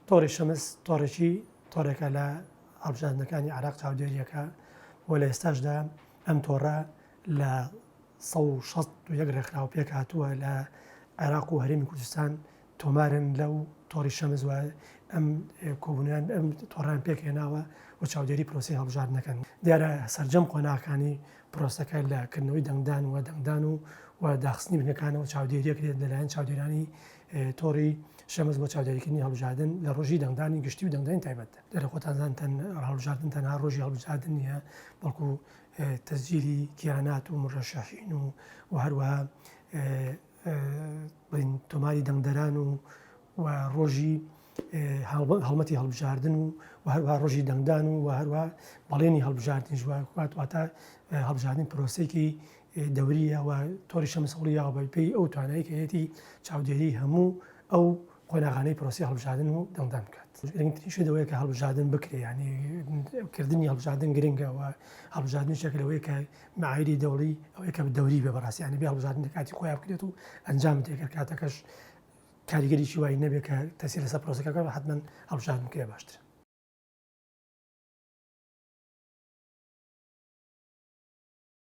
تۆڕی شەمس تۆڕێکی تۆڕێکە لە هەڵبژاردنەکانی عێراق چاودێریەکە و لە ئێستاشدا ئەم تۆڕە لە 161 ڕێکخراو پێکهاتووە لە عێراق و هەرێمی کوردستان تۆمارن لەو تۆڕی شەمس و ئەم کۆبوونیان ئەم تۆڕان پێکهێناوە و چاودێری پرۆسی هەڵبژاردنەکەن. دیارە سەرجەم قۆناغەکانی پرۆسەکە لە کردنەوەی دەنگدان و دەنگدان و و داخستنی بنکەکانەوە چاودێریەکرێت لەلایەن چاودێرانی تۆڕی شەمس بۆ چاودێریکردنی هەڵبژاردن لە ڕۆژی دەنگدانی گشتی و دەنگدانی تایبەت. دیارە خۆتان زانتان هەڵبژاردن تەنها ڕۆژی هەڵبژاردن نییە بەڵکو تەسجیلی کیانات و مورەشەحین و و هەروەها بڵێین تۆماری دەنگدەران و و ڕۆژی هەڵمەتی هەڵبژاردن و و هەروەها ڕۆژی دەنگدان و و هەروەها بەڵێنی هەڵبژاردنیش وات واتە هەڵبژاردن پرۆسێکی دەوریە و تۆری شەمس هەوڵیاوە بە پێی ئەو توانایی کە هەیەتی چاودێری هەموو ئەو قۆناغانەی پرۆسی هەڵبژاردن و دەنگدان بکات. گرنگترین شت ئەوەیە کە هەڵبژاردن بکرێ یعنی کردنی هەڵبژاردن گرنگە و هەڵبژاردن شتێکە لەوەیە کە معایری دەوڵی ئەوەیە کە دەوری بێ بەڕاستی یعنی بێ هەڵبژاردن لە کاتی خۆیان بکرێت و ئەنجام بدرێت کە کاتەکەش کاریگەریی وای نەبێت کە تەسیر لەسەر پرۆسەکە بکات حتمما هەڵبژاردن بکرێ باشترە.